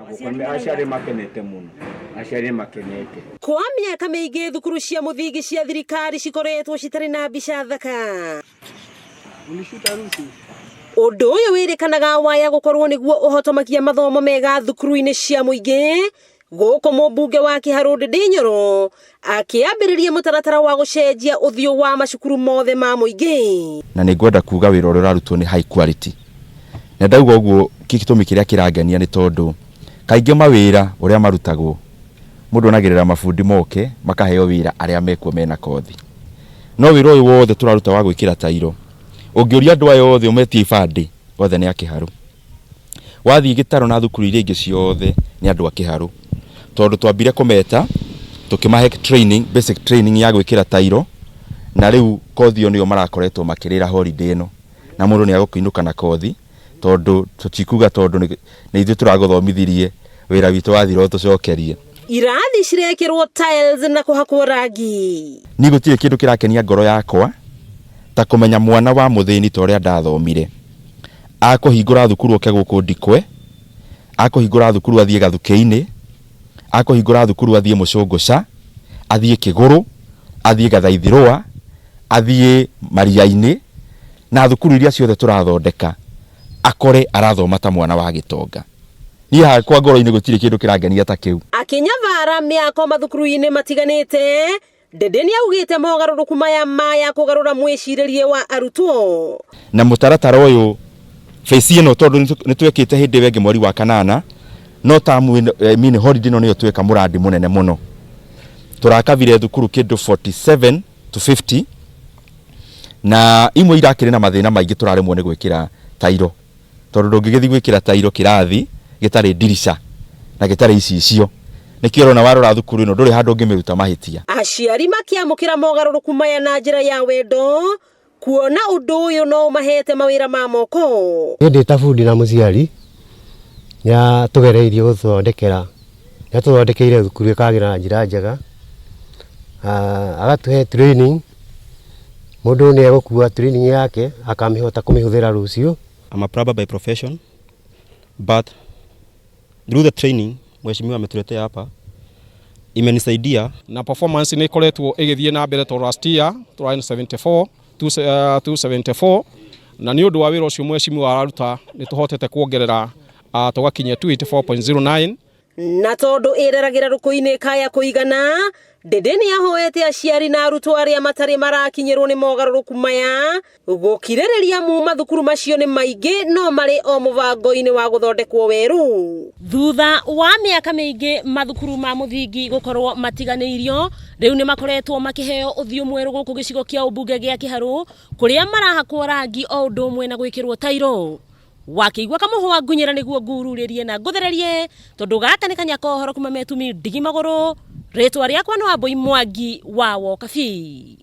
Aciari makenete mũno, aciari makenete. Kwa mĩaka mĩingĩ thukuru cia mũthingi cia thirikari cikoretwo citarĩ na mbica thaka. Ũndũ ũyũ wĩrĩkanaga waya gũkorwo nĩguo ũhotomagia mathomo mega thukuru-inĩ cia mũingĩ. Gũkũ mũmbunge wa Kĩharũ Ndĩndĩ Nyoro akĩambĩrĩria mũtaratara wa gũcenjia ũthiũ wa macukuru mothe ma mũingĩ. Na nĩ ngwenda kuga wĩra ũrĩa ũrarutwo nĩ high quality. Na ndauga ũguo gĩtũmi kĩrĩa kĩrangenia nĩ tondũ kaingĩ mawĩra ũrĩa marutagwo mũndũ onagĩrĩra mabundi moke makaheo wĩra arĩa mekuo mena kothi. No wĩra ũyũ wothe tũraruta wa gwĩkĩra tairo, ũngĩũria andũ aya othe ũmetie ibandĩ, othe nĩ a Kĩharũ. Wathiĩ Gĩtarũ na thukuru iria ingĩ ciothe nĩ andũ a Kĩharũ. Tondũ twambire kũmeta tũkĩmahe training, basic training ya gwĩkĩra tairo, na rĩu kothi ĩyo nĩyo marakoretwo makĩrĩra holiday ĩno. Na mũndũ nĩ egũkĩinũka na kothi, tondũ tũtikuga tondũ nĩ ithuĩ tũragũthomithirie, wĩra witũ wathira ũtũcokerie. Irathi cirekĩrwo tiles na kũhakwo rangi. Niĩ gũtirĩ kĩndũ kĩrakenia ngoro yakwa ta kũmenya mwana wa mũthĩni ta ũrĩa ndathomire akũhingũra thukuru oke gũkũ Ndikwe, akũhingũra thukuru athiĩ Gathukĩ-inĩ, akũhingũra thukuru athiĩ Mũcũngũca, athiĩ Kĩgũrũ, athiĩ Gathaithirũa, athiĩ Maria-inĩ, na thukuru iria ciothe tũrathondeka akore arathoma ta mwana wa gĩtonga. Niĩ hakwa ngoro-inĩ gũtirĩ kĩndũ kĩrangenia ta kĩu. Akĩnyabara mĩako mathukuru-inĩ matiganĩte, Ndĩndĩ nĩ augĩte mogarũrũku maya maya kũgarũra mwĩcirĩrie wa arutwo. Na mũtaratara ũyũ phase ĩno tondũ nĩ twekĩte hĩndĩ ĩyo ĩngĩ mweri wa kanana, no term ĩno, I mean holiday ĩno nĩyo tweka mũrandi mũnene mũno. Tũrakabire thukuru kĩndũ 47 to 50 na imwe irakĩrĩ na mathĩna maingĩ tũraremwo nĩ gwĩkĩra tairo. Tondũ ndũngĩgĩthiĩ gwĩkĩra tairo kĩrathi gĩtarĩ ndirica na gĩtarĩ icicio. Nĩkĩo ũrona warora thukuru ĩno ndũrĩ handũ ũngĩmĩruta mahĩtia. Aciari makĩamũkĩra mogarũrũku maya na njĩra ya wendo, kuona ũndũ ũyũ no ũmahete mawĩra ma moko. Niĩ ndĩ ta bundi na mũciari, nĩ atũgereirie gũtũthondekera, nĩ atũthondekeire thukuru ĩkagĩra na njĩra njega, agatũhe training, mũndũ nĩ egũkua training yake akamĩhota kũmĩhũthĩra rũciũ. I'm a plumber by profession, but through the training mheshimiwa ametuletea hapa imenisaidia. Na performance nĩ ĩkoretwo ĩgĩthiĩ na mbere tondũ last year tũrarĩ na 74, 274, na nĩ ũndũ wa wĩra ũcio mheshimiwa araruta nĩ tũhotete kuongerera tũgakinyia 284.09. Na tondũ ĩreragĩra rũkũ-inĩ kaya kũigana, Ndĩndĩ nĩ ahoete aciari na arutwo arĩa matarĩ marakinyĩrwo nĩ mogarũrũku maya gũkirĩrĩria mu mathukuru macio nĩ maingĩ no marĩ o mũbango-inĩ wa gũthondekwo werũ. Thutha wa mĩaka mĩingĩ mathukuru ma mũthingi gũkorwo matiganĩirio, rĩu nĩ makoretwo makĩheo ũthiũ mwerũ gũkũ gĩcigo kĩa ũmbunge gĩa Kĩharũ, kũrĩa marahakwo rangi o ũndũ ũmwe na gwĩkĩrwo tairo. Wakĩigua kamũhwa ngunyĩra nĩguo ngururĩrie na ngũthererie, tondũ gaka nĩ kanya ka ũhoro kuma Metumi Ndigi Magũrũ, rĩtwa rĩakwa nĩ Wambũi Mwangi wa Wokabi.